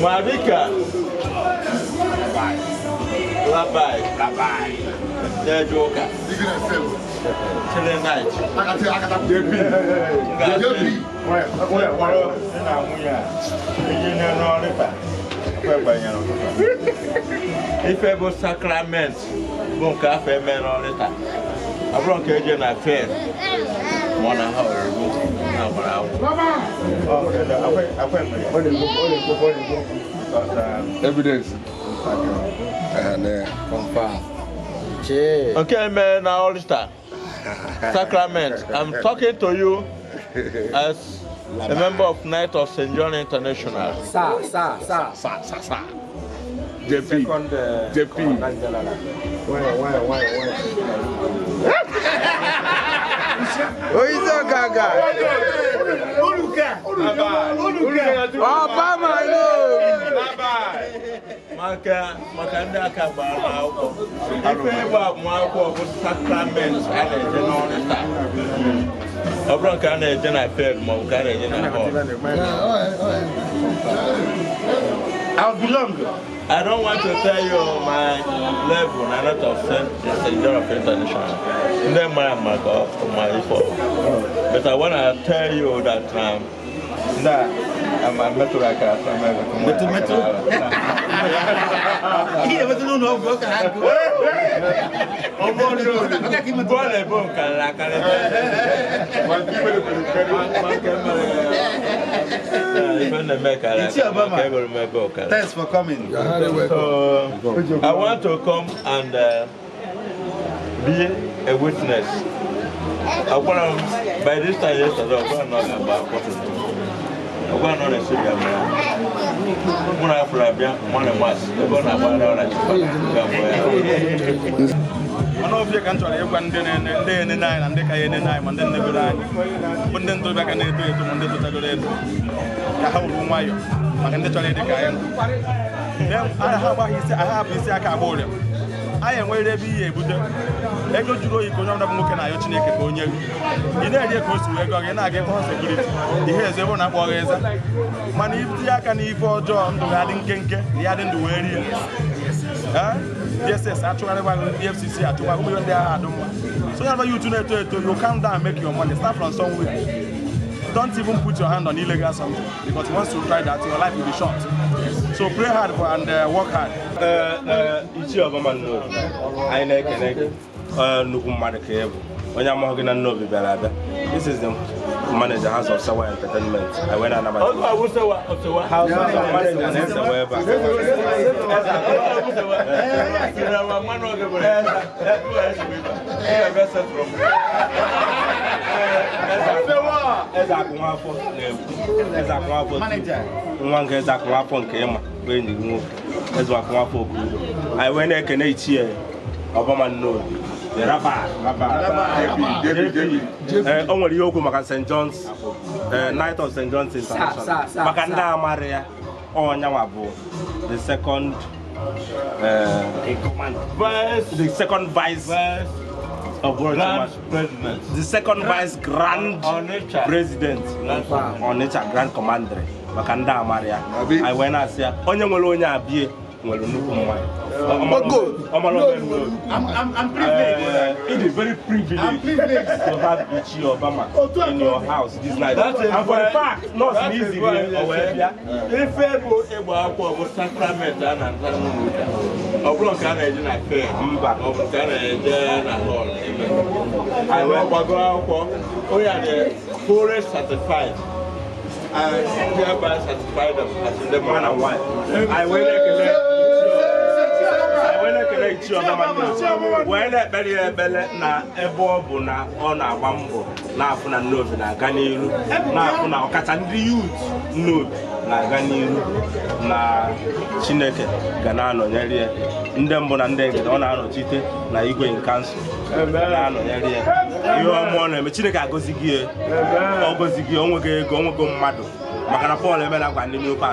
Ma dịka rabbi na-eje ụka chịrị knight ga-asị kpọrọ di na nwunye a iji n'ọrịta gbanyere ụtụtụ. Ife bụ sacrament bụ nke afọ eme n'ọrịta, ọ bụrụ nke eje na fair ma ọ na ha oriri na agbara akwụkwọ. Evidence. Confirm. Nke mere na altar sacrament. I'm talking to you as a member of Knight of St. John International. Sir, sir, sir. Sa, sa, sa. JP. JP. Why, why, why? Oyizo gaga. Obama no. Maka ndị aka gbara akwụkwọ, ife ịgba agbamakwụkwọ bụ sacrament a na-eje n'ọrịta, ọ bụrụ nke a na-eje na fair maọbụ nke a na-eje na hall. I belong. I don't want to tell you my level na not of St. John of International. Ndị mara maka ma ife ọ. But I want to tell you that ndị a metụrụ aka atọ. Metụ metụ. Ihe metụ n'ụlọ ọgwụ ọ ka ha gụ. Bọ́ọ̀lù ebo nkarịrị akarị. Ife na-eme karịrị Ichie Obama. ka ebere m ebe ọkara. Thanks for coming. So I want to come and be a witness. Agwara m by this time yesterday, ọgwara na ọ ga-agba akwụkwọ. Ọgwara na ọ na-esi bịa mụrụ. Mụ na afọrọ abịa mmanụ mas ebe ọ na-agba ndị ọrịa ga-abụ ya. Mana ọbịa ka m chọrọ ịgwa ndị na-ene ndị enene anyị na ndị ka ya enene anyị, ma ndị nnegoro anyị bụ ndị ntorobịa ka na-eto eto, ma ndị totagoro eto, ka ha wuru nwayọ maka ndị chọrọ ịdị ka anyị. Ha agbaghị isi ha hapụ isi aka agba ụrịa. Anyị enwerere ebe ihe ebute ego juru oyi ka onye ọbụla bụ nwoke na-ayọ Chineke ka onye gị. Ị na-eri ka o si wee gọọ gị, na-aga ịkpọ security ihe ezo ebe ọ na-akpọ gị eza, mana itinye aka n'ife ọjọọ, ndụ ga-adị nkenke na ya dị ndụ wee rie. DSS achụgharịgwa gị, EFCC achụgwa ụmụ ihe ndị agha adụ mma. So ya bụ youth na-eto eto, you calm down, make your money, start from somewhere. Don't even put your hand on illegal something, because once you try that, your life will be short. So pray hard for and work hard. Ichie Obama Nnobi, anyị na-ekene gị. Nnukwu mmadụ ka ị bụ, onye amaghị gị na Nnobi bịara abịa. This is the manager, House of Sawa Entertainment. Anyị wee na-anabata Ọzọ awụsewa ọsewa. House of Sawa manager na-esewa ebe a. Awụsewa. Ịrawa mmanụ oge bụrụ. Ebe setụrụ m. Eze Akụnwafọ na-ekwu, Eze Akụnwafọ nwa nke Eze Akụnwafọ nke ịma bụ enyi gị nwoke, Eze Akụnwafọ Okudo. Anyị wee na-ekene Ichie Obama Nnobi, the rabbi. JP, JP. O nwere ihe okwu maka St. John's, Knight of St. John's International. Sir, sir, Maka sir. ndị amara ya, ọnyanwa bụ the second Vice the second vice Vice of World Grand President. The second vice grand Onitsha. president, Onitsha Grand Commander. Maka ndị amara ya, Abi. anyị wee na-asị ya, onye nwere onye abie nwere nnukwu mmadụ. I'm privileged. It is very privileged I'm privileged. to have Ichie Obama in your house this night. That is And for the why- fact, nọọsụ that is n'iziri why o wee bịa. Ife bụ ịgba akwụkwọ bụ sacrament a na-ata n'ụlọ ụka. Ọ bụrụ nke a na-eje na fair. Mba. Ọ bụ nke a na-eje na hall ime. Anyị wee gbago akwụkwọ. Onye a dị fully certified. I hereby certify them as ndị Man and wife. Anyị wee na-ekele Ichie Obama Nnobi, wee na-ekpere ya ekpere na ebe ọ bụ na ọ na-agba mbọ na-afụ na Nnobi na-aga n'iru, na-afụ na ọkacha ndị youth Nnobi na-aga n'iru, na Chineke ga na-anọnyere ya. Ndị mbụ na ndị egede ọ na-anọchite na igwe council ga na-anọnyere ya. Ihe ọma ọ na-eme, Chineke agọzighị ya, ọ gọzighị ya, o nwego ego, o nwego mmadụ, maka na Paul emela gwa ndị New Pass.